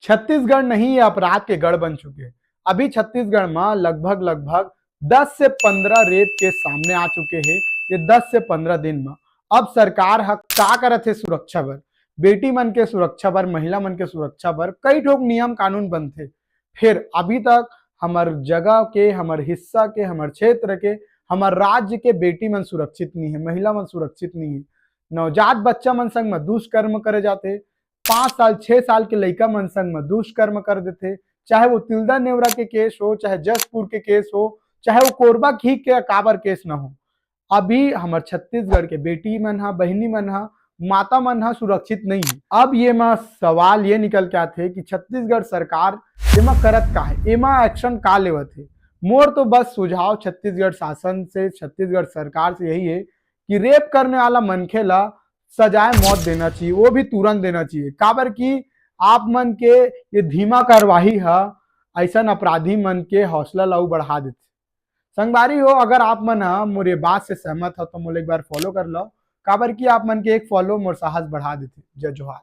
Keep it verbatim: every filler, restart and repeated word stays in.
छत्तीसगढ़ नहीं, ये अपराध के गढ़ बन चुके हैं। अभी छत्तीसगढ़ में लगभग, लगभग दस से पंद्रह रेप केस सामने आ चुके हैं ये दस से पंद्रह दिन में। अब सरकार ह का करत हे सुरक्षा बर, बेटी मन के सुरक्षा बर, महिला मन के सुरक्षा बर कई ठोक नियम कानून बनथे, फिर अभी तक हमर जगह के, हमर हिस्सा के, हमर क्षेत्र के, हमर राज्य के बेटी मन सुरक्षित नहीं है, महिला मन सुरक्षित नहीं है। नवजात बच्चा मन संग में दुष्कर्म करे जाथे, पाँच साल, छह साल के लइका मन संग में दुष्कर्म कर देथे, चाहे वो तिल्दा नेवरा के केस हो, चाहे जशपुर के केस हो, चाहे वो कोरबा खींच के काबर केस न हो। अभी हमर छत्तीसगढ़ के बेटी मन हा, बहिनी मन हा, माता मन हा सुरक्षित नहीं है। अब ये मा सवाल ये निकल के आथे कि छत्तीसगढ़ सरकार एमा करत का है, एमा एक्शन का लेवत है। मोर तो बस सुझाव छत्तीसगढ़ शासन से, छत्तीसगढ़ सरकार से यही है कि रेप करने वाला मनखे ला सजाए मौत देना चाहिए, वो भी तुरंत देना चाहिए। काबर कि आप मन के ये धीमा कार्यवाही हा ऐसन अपराधी मन के हौसला ला अउ बढ़ा देथे। संगवारी हो, अगर आप मन ह मोर ये बात से सहमत हो तो मोला एक बार फॉलो कर लो, काबर कि आप मन के एक फॉलो मोर साहस बढ़ा देथे। जय जोहार।